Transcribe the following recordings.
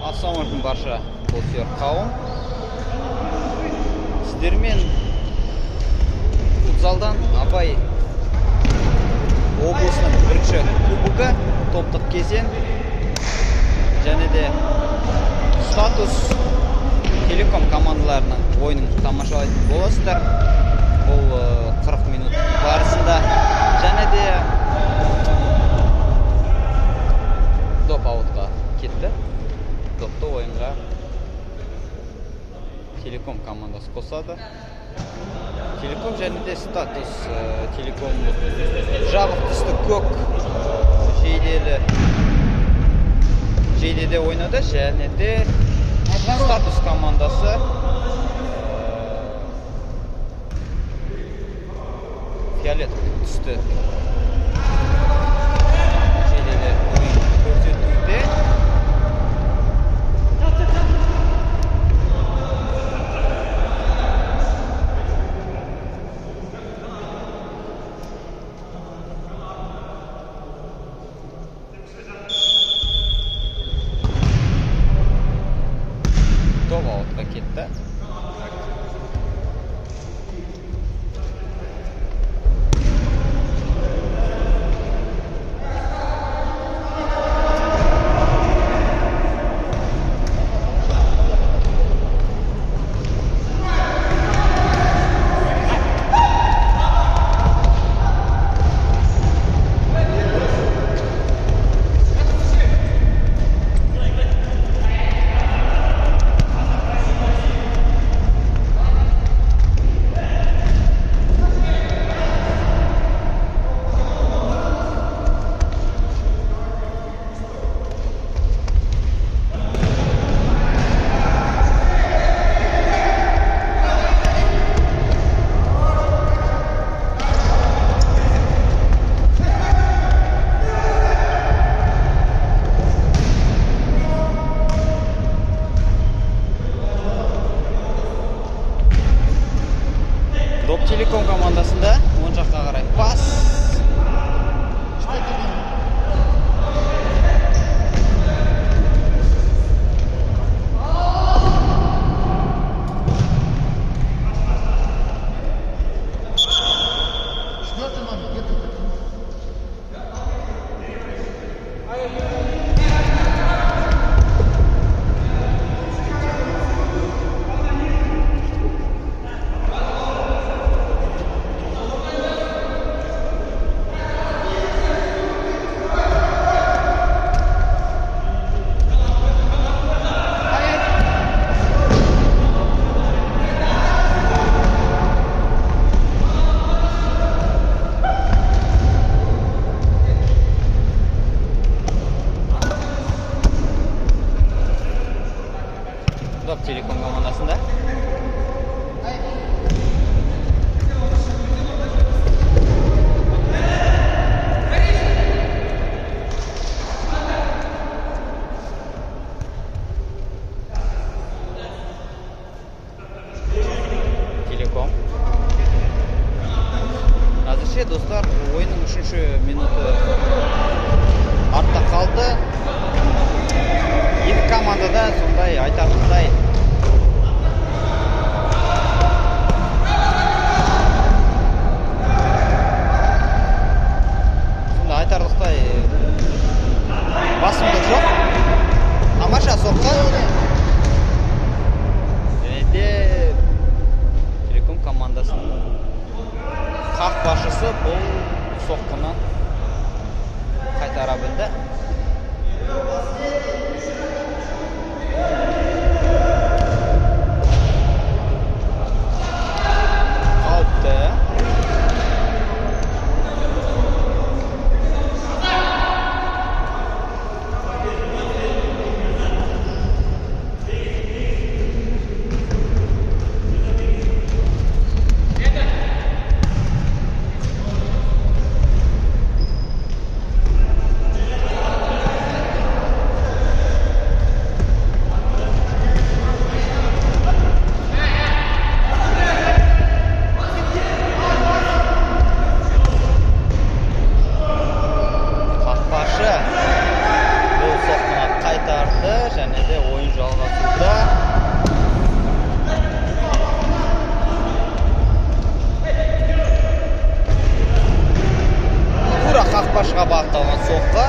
Ассалаумағалейкум, барша футболсүйер қауым. Сіздермен футзалдан Абай облысының бірінші кубогы, топтық кезең және де Статус, Телеком командаларының ойынын тамашалайтын боласыздар. Бұл 40 минут барысында және де доп аутқа кетті. Допты ойынға Телеком командасы қосады. Телеком және де Статус. Телеком жабық түсті көк жейдеде ойнады және де Статус командасы фиолетовый түсті жейдеде ойын көрсетуде. Доп аутқа кетті. Доп Телеком командасында, оң жаққа қарай пас. Четвертый номер, где ты? Доп Телеком командасында. Телеком. Әзірше, достар, ойынның үшінші минуты артта қалды. Екі командада сондай айтарлықтай басымдық жоқ. Тамаша соққы. Және де Телеком командасының қақпашысы бұл соққыны қайтара білді. Жалғасуда. Тура қақпашыға бағытталған соққы.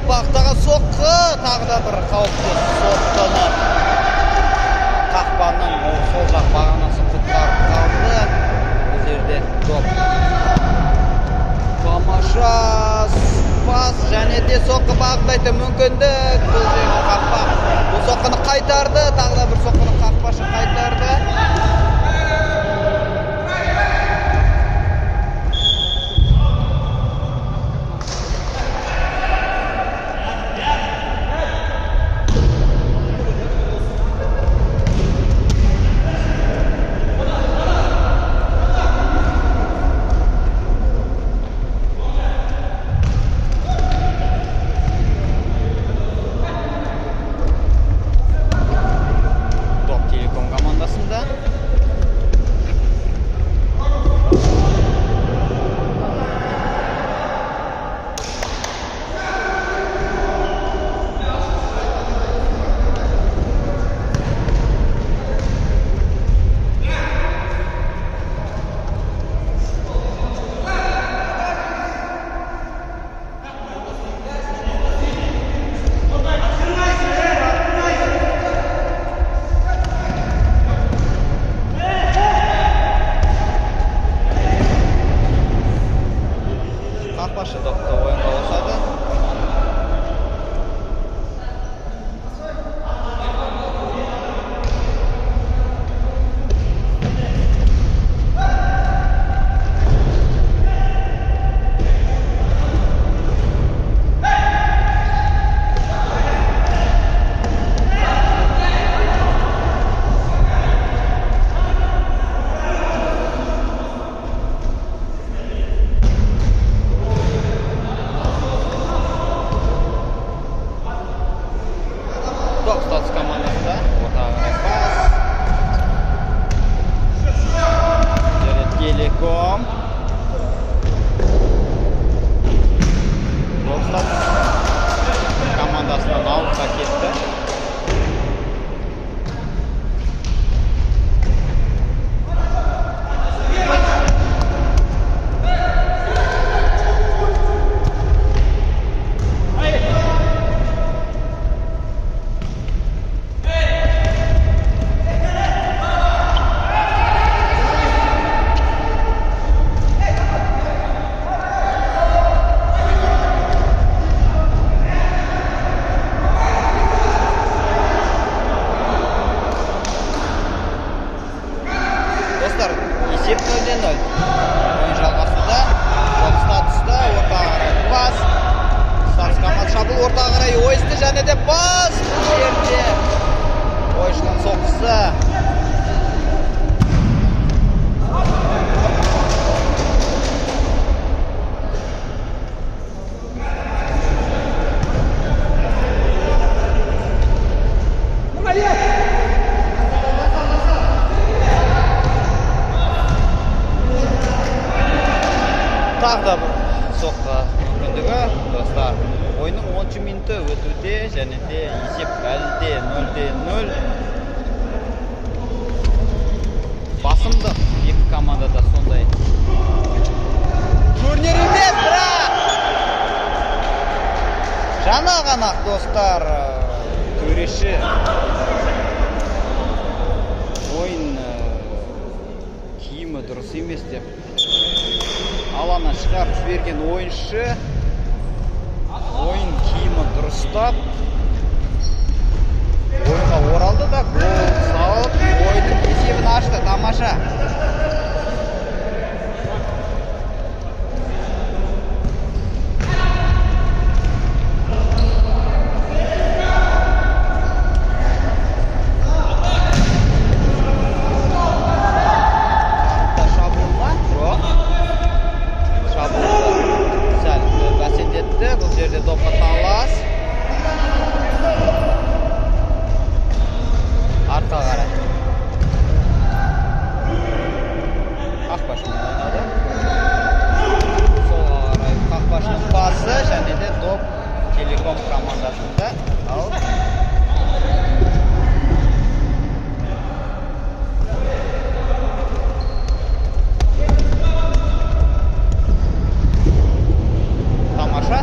Бағыттаған соққы, тағы да бір қауіпті соққыны қақпаның сол жақ бағанасы құтқарып қалды. Бұл жерде доп. Тамаша пас және де соққы бағыттайтын мүмкіндік. Бұл жерде қақпа бұл соққыны қайтарды, тағы да бір соққыны қақпашы қайтарды. Командасында. Қақпашы допты ойынға қосады. Топ статус командасында. Ортаға қарай пас. Және Телеком. Топ статус командасынан аутқа кетті. Достар, есеп 0-0. Ойын жалғасуда. Топ статуста ортаға қарай пас. Статус команда шабуыл ортаға қарай ойысты және де пас. Бұл жерде ойыншының соққысы. Тағы да бір соққы мүмкіндігі, достар. Ойынның 10 минуты өтуде және де есеп әлі де 0-0. Басымдық екі команда. Жаңа ғана, достар, төреші ойын киімі дұрыс емес деп алаңнан шығарып жіберген ойыншы ойын киімі дұрыстап ойынға оралды да гол салып ойынның есебін ашты. Тамаша. Бұл жерде допқа талас. Артқа қарай. Қақпашымен ойнады. Солға қарай қақпашының пасы және де доп Телеком командасында. Ал тамаша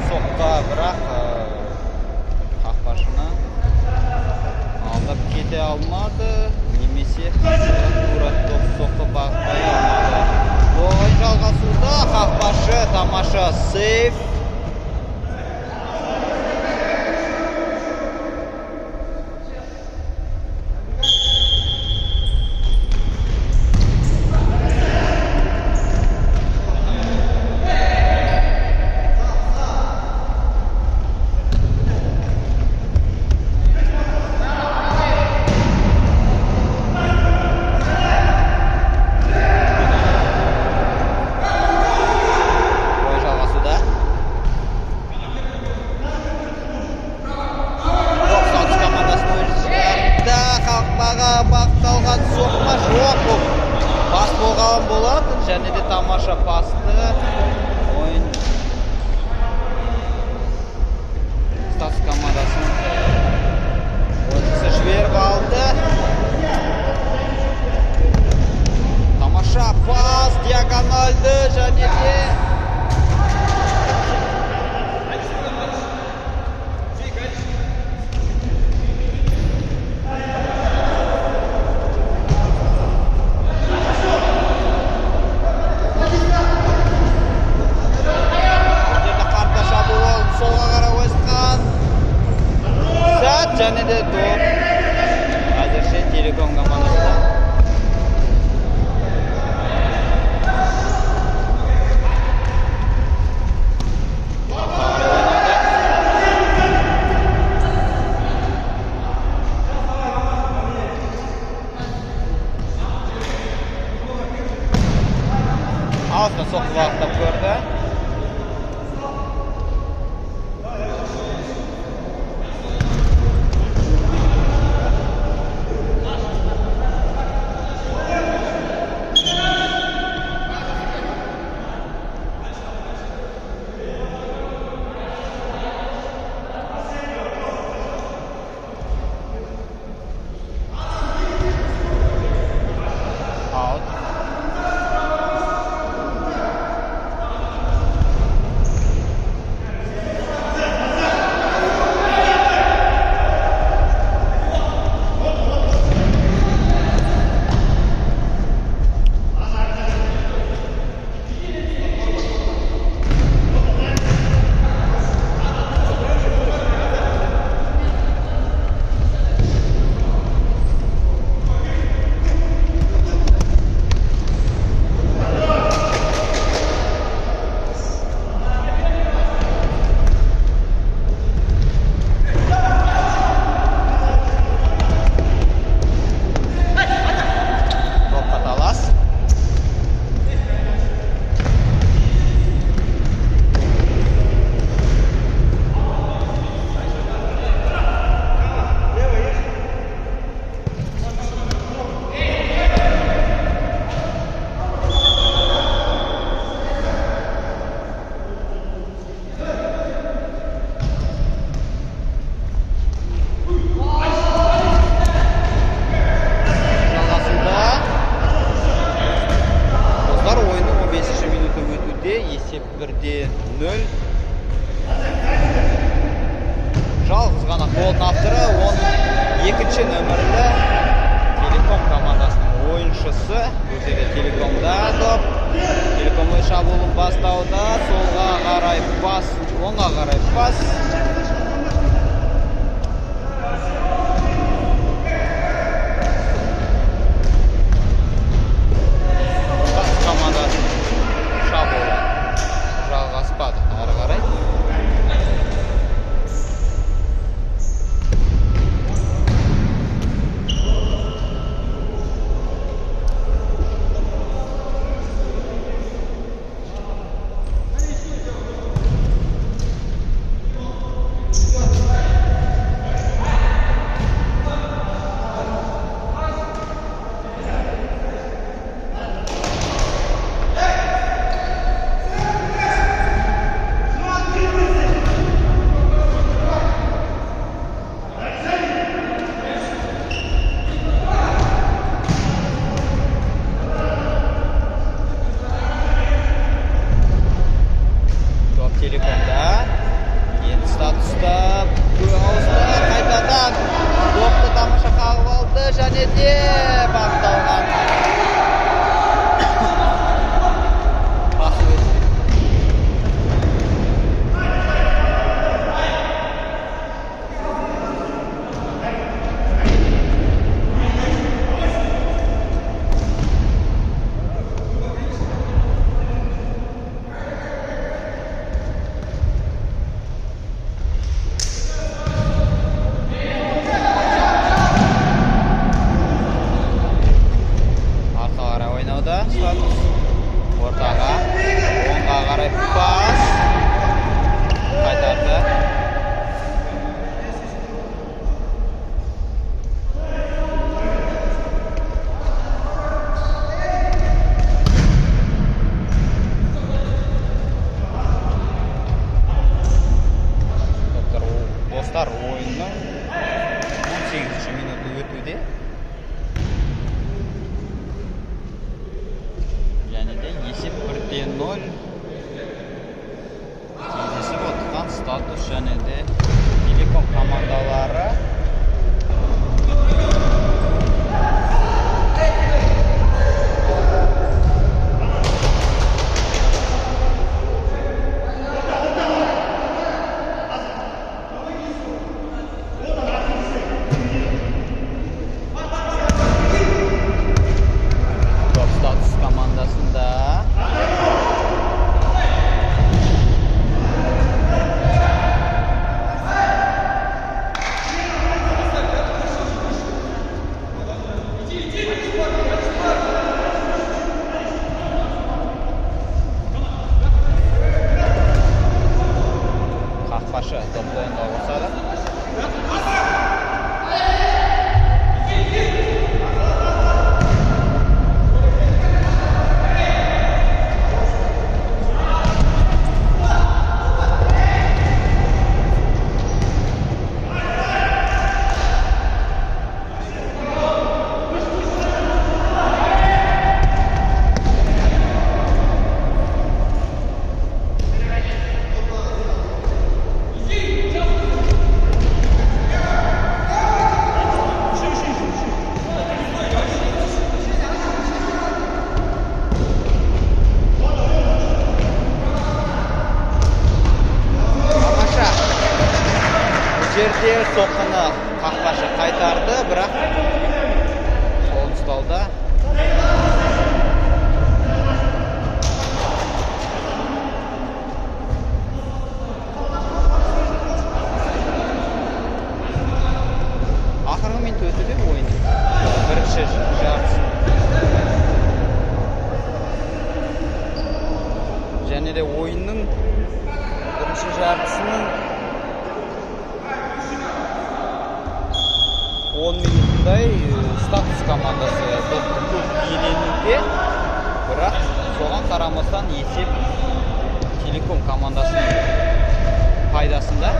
соққы, бірақ қақпашыны алдап кете алмады, немесе тура доп соққы бағыттай алмады. Ойын жалғасуда. Қақпашы тамаша сейф. Ойын жалғасуда. Доп Статус командасының ойыншыларында. Қақпаға бағытталған соққы жоқ, бұл пас болған болатын және де тамаша пасты ойын Статус командасының ойыншысы жіберіп алды. Тамаша пас, диагональды және де бұл жерде қарта шабуыл, солға қарай ойысқан сәт және де доп әзірше Телеком командасында. Артқа қарай ойнады. Алыстан соққы бағыттап көрді. Аут. Допқа талас. Жалғасуда. Достар, ойынның 15 минуты өтуде, есеп 1-0. Жалғыз ғана голдың авторы 12 нөмірлі Телеком командасының ойыншысы. Бұл жерде Телекомда доп. Телеком шабуылын бастауда. Солға қарай пас, оңға қарай пас. Статус командасының шабуылы жалғаспады әрі қарай. Топ Телекомда. Енді статуста ауысты. Қайтадан допты тамаша қағып алды және де бағытталған пас өтті. Артқа қарай ойнауда статус. Ортаға, оңға қарай пас. Қайтарды. Достар, ойынның 18 минуты өтуде. Және де есеп 1-0. Кездесіп отырған статус және де Телеком командалары. Топ статус командасында. Қақпашы допты ойынға қосады. Тамаша. Бұл жерде соққыны қақпашы қайтарды, бірақ қолын ұстауда. Ақырғы минут өтуде ойынның бірінші жартысы. Және де ойынның бірінші жартысының 10 минутындай статус командасы допты көп иеленуде, бірақ соған қарамастан есеп Телеком командасының пайдасында.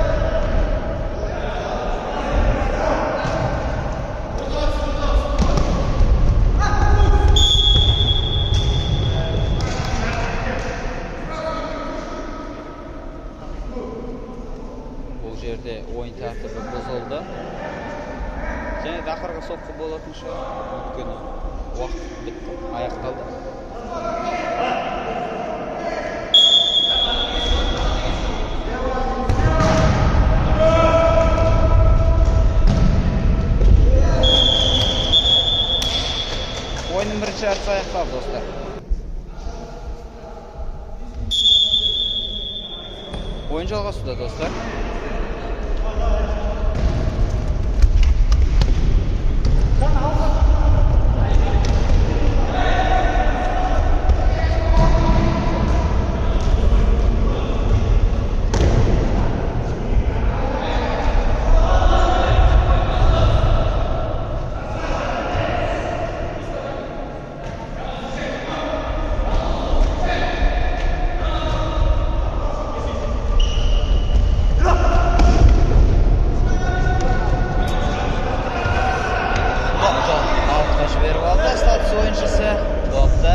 Бұл жерде ойын тәртібі болатын шығар. Өйткені уақыт бітті, аяқталды. Ойынның бірінші жартысы аяқталды, достар. Ойын жалғасуда, достар. Жіберіп алды статус ойыншысы допты.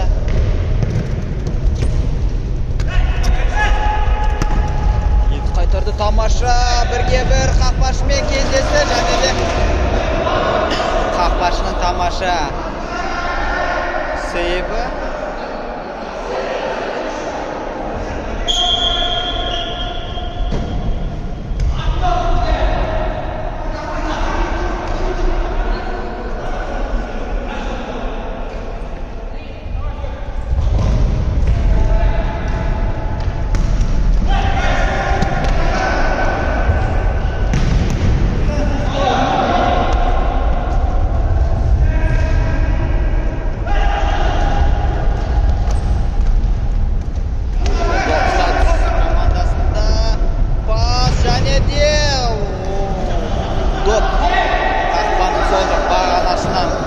Екі қайтарды, тамаша, бірге бір қақпашымен кездесті және де қақпашының тамаша сейві.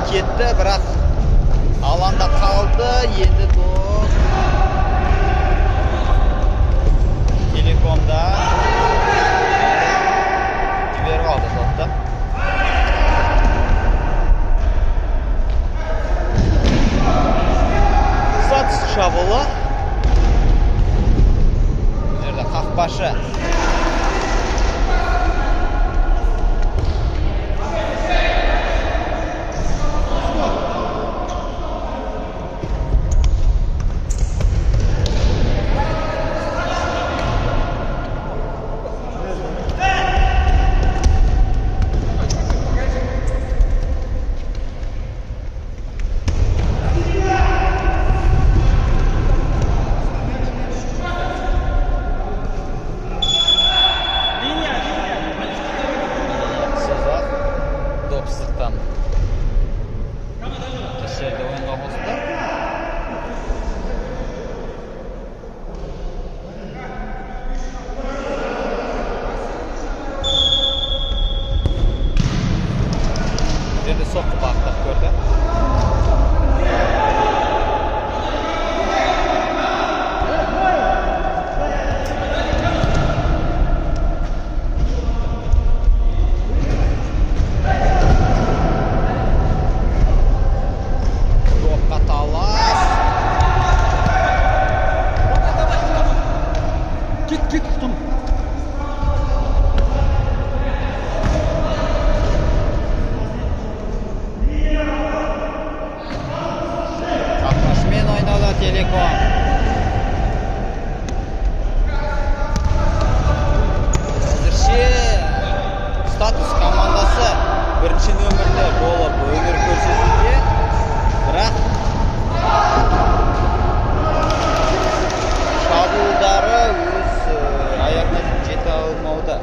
Кетті, бірақ алаңда қалды. Енді доп Телекомда жіберіп алды допты. Статус шабуылы. Бұл жерде қақпашы тыс жерде ойынға қосылды. Бұл жерде соққы бағыттап көрді. Қақпашымен ойнауда Телеком. Әзірше статус командасы бірінші нөмірлі болып өнер көрсетуде, бірақ шабуылдары өз аяғына жете алмауда.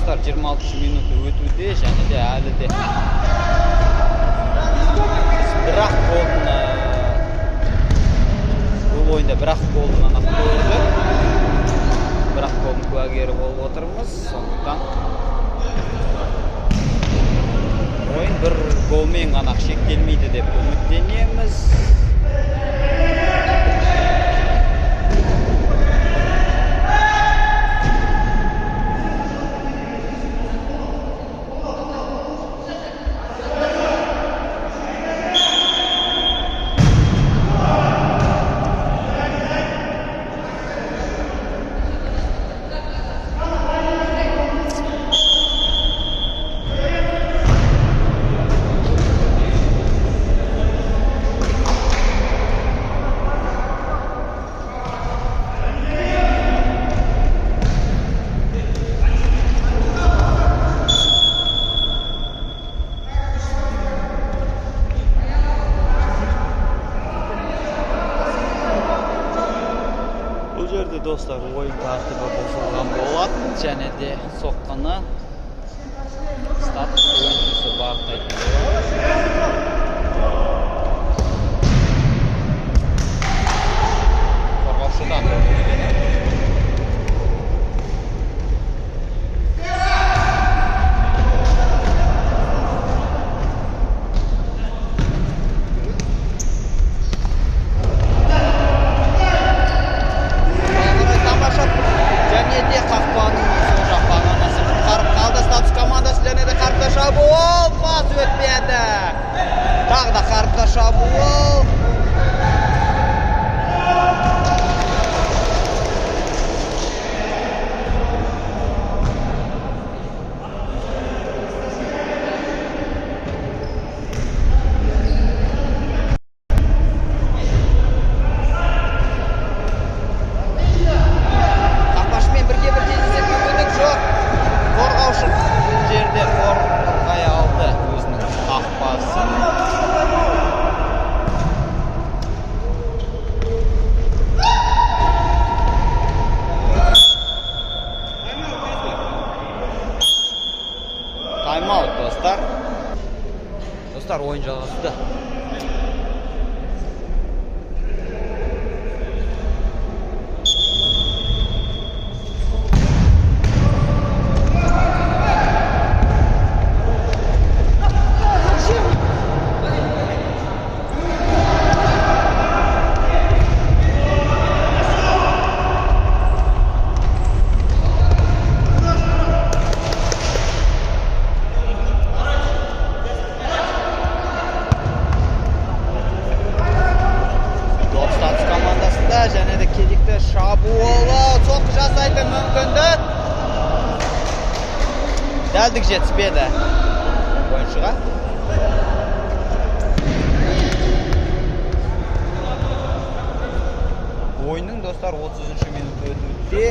Достар, 26 минут өтуде, және де әлі де біз бір-ақ голдың, бұл ойында бір-ақ голдың ғана көрдік. Бір-ақ голдың куәгері болып отырмыз. Сондықтан ойын бір голмен ғана шектелмейді деп үміттенеміз. Достар, ойын тәртібі бұзылған болатын, және де соққыны Статус ойыншысы бағыттайтын болады. Қорғаушыдан. Тағы да қарымта шабуыл. Қақпашымен бірге бір кездесетін мүмкіндік жоқ. Қорғаушы бұл жерде қорғай алды өзінің қақпасын. Тайм-аут, достар. Достар, ойын жалғасуда. Және де кезекті шабуылы соққы жасайтын мүмкіндік. Дәлдік жетіспеді ойыншыға. Ойынның, достар, 30 минут өтуде.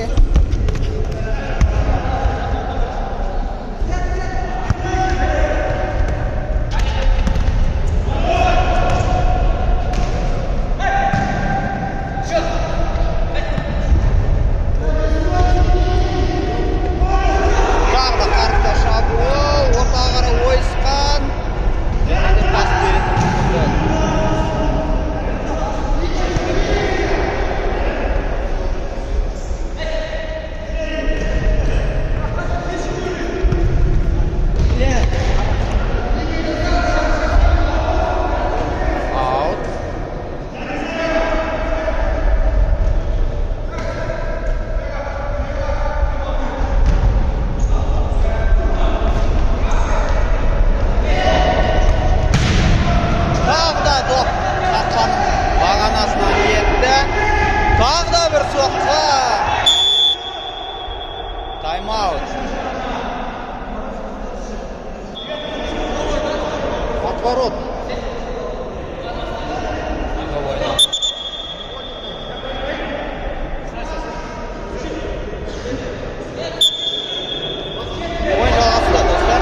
Тағы да бір соққы. Тайм-аут. Отворот. Ойын жалғасуда, достар.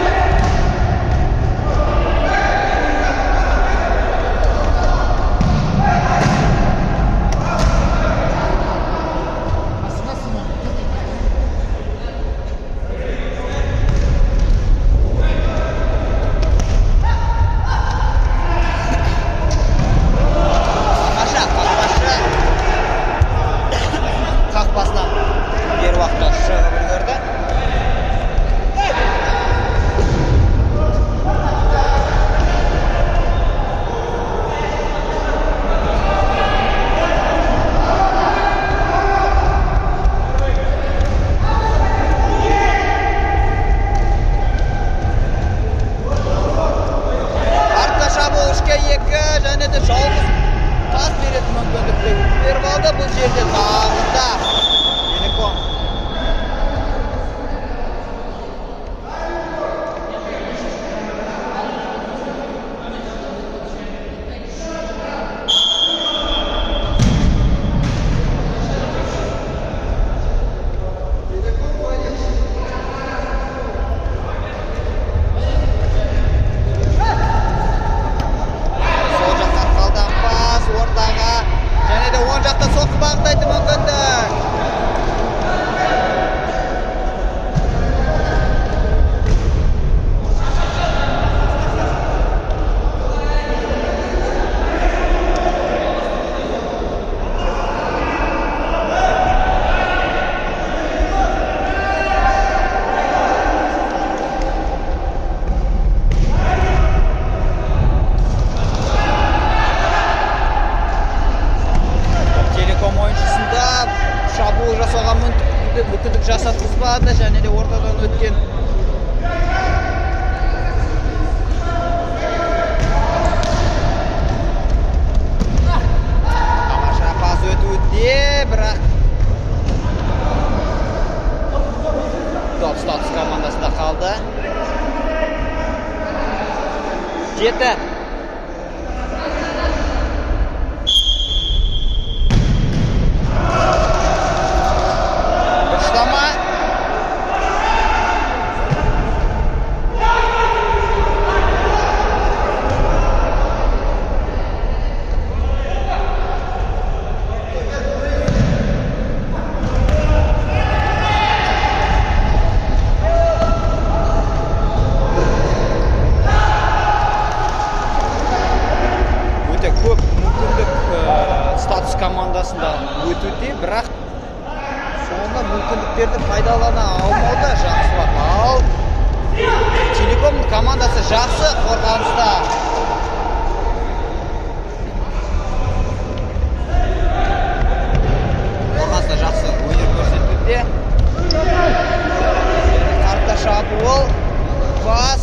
соғыспады және де ортадан өткен. Тамаша пас өтуде, бірақ топ статус командасында қалды. 7. Дұрыстама. Өте көп мүмкіндік статус командасында өтуде, бірақ соңында мүмкіндіктерді пайдалана алмауда жақсылап. Ал Телеком командасы жақсы қорғаныста. Қорғаныста жақсы өнер көрсетуде. Қарта шабуыл, пас.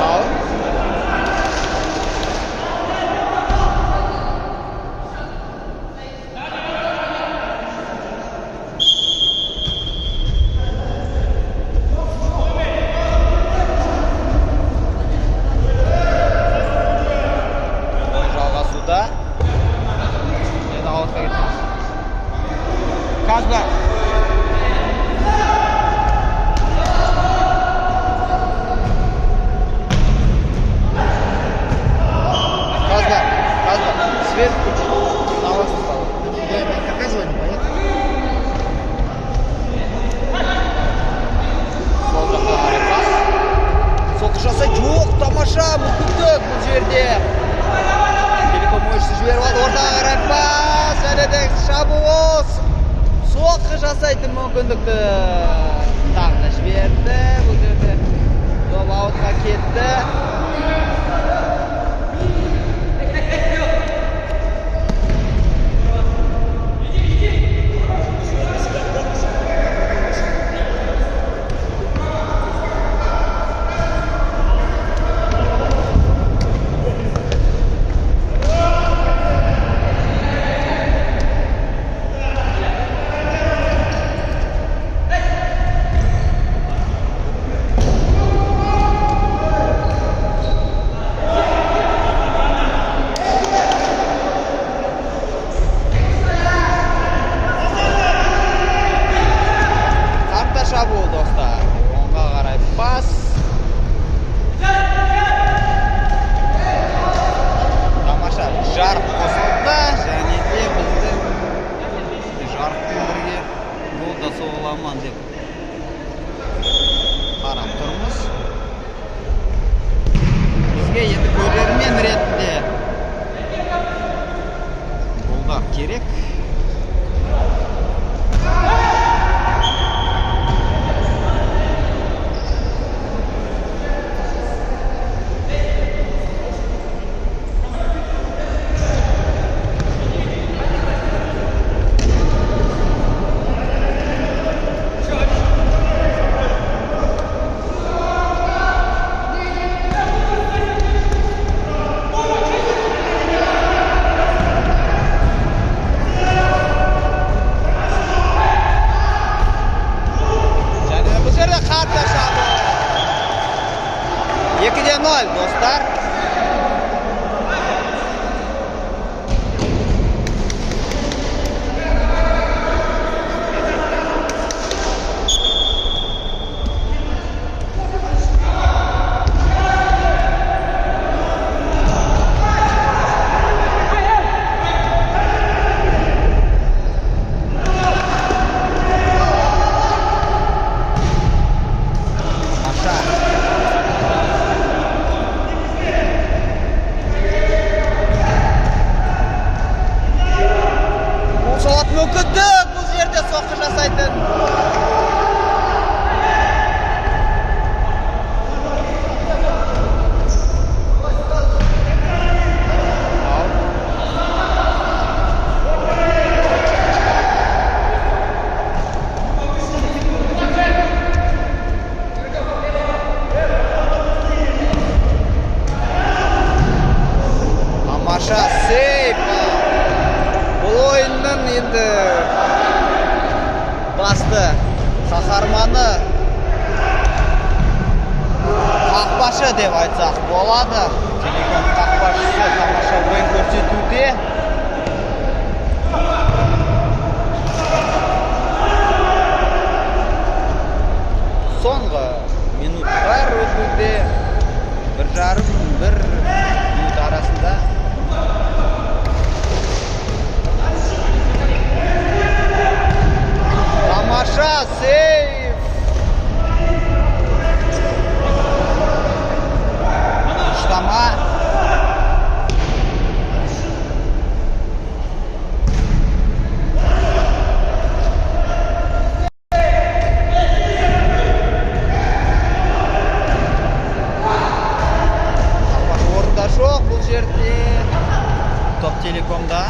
Ал ойын жалғасуда. Енді аутқа кетті. Казбек. Казбек, Казбек, свет включи. На вас стало. Я опять показываю, непонятно. Сол жаққа қарай пас. Соққы жасай. Жоқ, тамаша мүмкіндік бұл жерде. Телеком ойыншысы жіберіп алды. Ортаға қарай пас. Және де шабуыл. Соққы жасайтын мүмкіндікті тағы да жіберді. Бұл жерде доп аутқа кетті. Қарта шабуыл, достар. Оңға қарай пас. Тамаша жарық қосылды және де біздің жарықпен бірге гол да соғыла ма деп қарап тұрмыз. Бізге енді көрермен ретінде голдар керек. Және бұл жерде қарта шабуыл. 2-0, достар. Тамаша. Гол соғатын мүмкіндік бұл жерде соққы жасайтын. Деп айтсақ болады. Телеком қақпашысы тамаша ойын көрсетуде. Соңғы минуттар өтуде. 1,5-1 минут арасында. Тамаша сейв. Ұштама. Қақпашы орында жоқ бұл жерде. Топ Телекомда.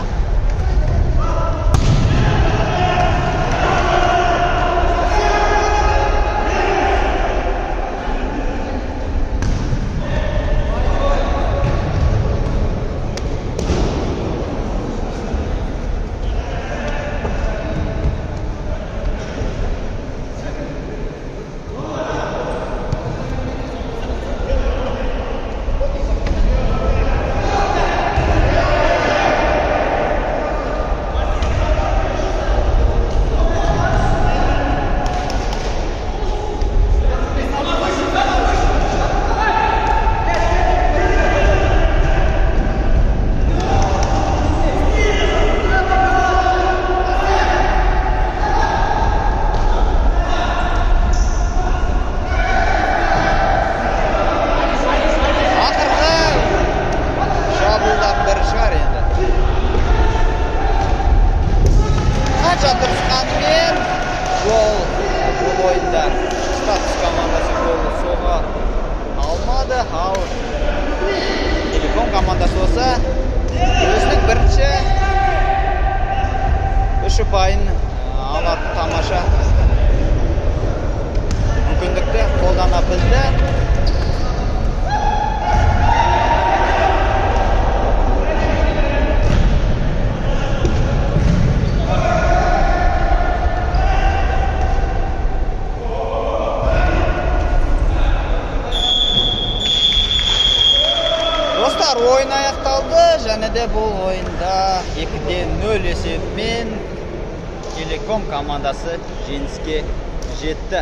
Ақырғы шабуылдардың бірі шығар енді. Қанша тырысқанымен гол бұл ойында Статус командасы гол соға алмады, ал Телеком командасы болса өзінің бірінші үш ұпайын алатын тамаша мүмкіндікті қолдана білді. Достар, ойын аяқталды және де бұл ойында 2-0 есебімен Телеком командасы жеңіске жетті.